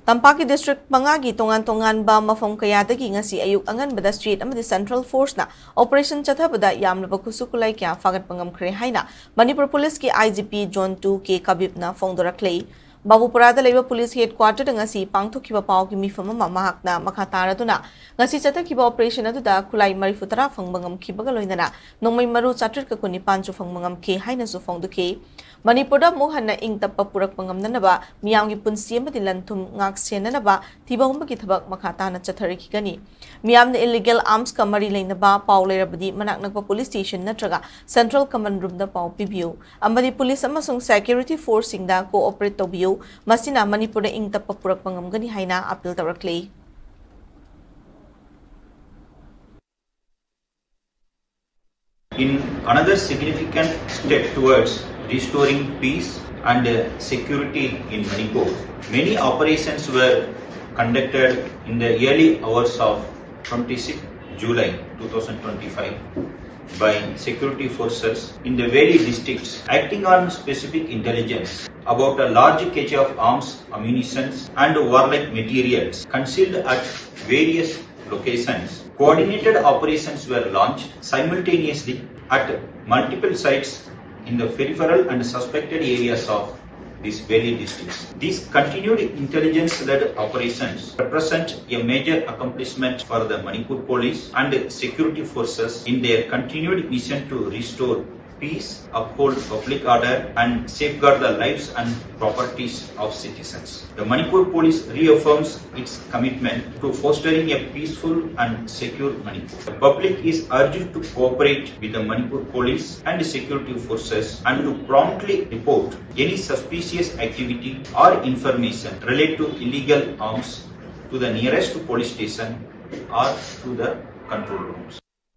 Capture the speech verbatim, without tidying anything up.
ꯇꯝꯄꯥꯛꯀꯤ ꯗꯤꯁꯇ꯭ꯔꯤꯛ ꯃꯉꯥꯒꯤ ꯇꯣꯉꯥꯟ ꯇꯣꯉꯥꯟꯕ ꯃꯐꯝ ꯀꯌꯥꯗꯒꯤ ꯉꯁꯤ ꯑꯌꯨꯛ ꯑꯉꯟꯕꯗ ꯁ꯭ꯇꯦꯠ ꯑꯃꯗꯤ ꯁꯦꯟꯇ꯭ꯔꯦꯜ ꯐꯣꯔꯁꯅ ꯑꯣꯄꯔꯦꯁꯟ ꯆꯠꯊꯕꯗ ꯌꯥꯝꯂꯕ ꯈꯨꯠꯁꯨ ꯈꯨꯠꯂꯥꯏ ꯀꯌꯥ ꯐꯥꯒꯠꯄ ꯉꯝꯈ꯭ꯔꯦ ꯍꯥꯏꯅ ꯃꯅꯤꯄꯨꯔ ꯄꯨꯂꯤꯁꯀꯤ ꯑꯥꯏ ꯖꯤ ꯄꯤ ꯖꯣꯟ ꯇꯨ ꯀꯦ ꯀꯕꯤꯞꯅ ꯐꯣꯡꯗꯣꯔꯛꯂꯤ꯫ ꯕꯥꯕꯨꯄꯨꯔꯥꯗ ꯂꯩꯕ ꯄꯨꯂꯤꯁ ꯍꯦꯗꯀ꯭ꯋꯥꯇꯔꯗ ꯉꯁꯤ ꯄꯥꯡꯊꯣꯛꯈꯤꯕ ꯄꯥꯎꯒꯤ ꯃꯤꯐꯝ ꯑꯃ ꯃꯍꯥꯛꯅ ꯃꯈꯥ ꯇꯥꯔꯗꯨꯅ ꯉꯁꯤ ꯆꯠꯊꯈꯤꯕ ꯑꯣꯄꯔꯦꯁꯟ ꯑꯗꯨꯗ ꯈꯨꯠꯂꯥꯏ ꯃꯔꯤꯐꯨ ꯇꯔꯥ ꯐꯪꯕ ꯉꯝꯈꯤꯕꯒ ꯂꯣꯏꯅꯅ ꯅꯣꯡꯃꯩ ꯃꯔꯨ ꯆꯥꯇ꯭ꯔꯦꯠꯀ ꯀꯨꯟꯅꯤꯄꯥꯟꯁꯨ ꯐꯪꯕ ꯉꯝꯈꯤ ꯍꯥꯏꯅꯁꯨ ꯐꯣꯡꯗꯣꯛꯈꯤ꯫ ꯃꯅꯤꯄꯨꯔꯗ ꯑꯃꯨꯛ ꯍꯟꯅ ꯏꯪ ꯇꯞꯄ ꯄꯨꯔꯛꯄ ꯉꯝꯅꯅꯕ ꯃꯤꯌꯥꯝꯒꯤ ꯄꯨꯟꯁꯤ ꯑꯃꯗꯤ ꯂꯟ ꯊꯨꯝ ꯉꯥꯛ ꯁꯦꯟꯅꯅꯕ ꯊꯤꯕ ꯍꯨꯝꯕꯒꯤ ꯊꯕꯛ ꯃꯈꯥ ꯇꯥꯅ ꯆꯠꯊꯔꯛꯈꯤꯒꯅꯤ꯫ ꯃꯤꯌꯥꯝꯅ ꯏꯂꯤꯒꯦꯜ ꯑꯥꯔꯝꯁꯀ ꯃꯔꯤ ꯂꯩꯅꯕ ꯄꯥꯎ ꯂꯩꯔꯕꯗꯤ ꯃꯅꯥꯛ ꯅꯛꯄ ꯄꯨꯂꯤꯁ ꯁ꯭ꯇꯦꯁꯟ ꯅꯠꯇ꯭ꯔꯒ ꯁꯦꯟꯇ꯭ꯔꯦꯜ ꯀꯃꯟ ꯔꯨꯝꯗ ꯄꯥꯎ ꯄꯤꯕꯤꯌꯨ ꯑꯃꯗꯤ ꯄꯨꯂꯤꯁ ꯑꯃꯁꯨꯡ ꯁꯦꯀ꯭ꯌꯨꯔꯤꯇꯤ ꯐꯣꯔꯁꯁꯤꯡꯗ ꯀꯣꯑꯣꯄꯔꯦꯠ ꯇꯧꯕꯤꯌꯨ꯫ ꯃꯁꯤꯅ ꯃꯅꯤꯄꯨꯔꯗ ꯏꯪ ꯇꯞꯄ ꯄꯨꯔꯛꯄ ꯉꯝꯒꯅꯤ ꯍꯥꯏꯅ appeal ꯇꯧꯔꯛꯂꯤ꯫ In another significant step towards restoring peace and uh, security in Manipur, many operations were conducted in the early hours of twenty-sixth July two thousand twenty-five by security forces in the Valley districts, acting on specific intelligence about a large cache of arms, ammunitions, and warlike materials concealed at various locations. Coordinated operations were launched simultaneously at multiple sites in the peripheral and suspected areas of these Valley districts. These continued intelligence-led operations represent a major accomplishment for the Manipur police and security forces in their continued mission to restore peace, uphold public order, and safeguard the lives and properties of citizens. The Manipur Police reaffirms its commitment to fostering a peaceful and secure Manipur. The public is urged to cooperate with the Manipur Police and security forces and to promptly report any suspicious activity or information related to illegal arms to the nearest police station or to the control rooms.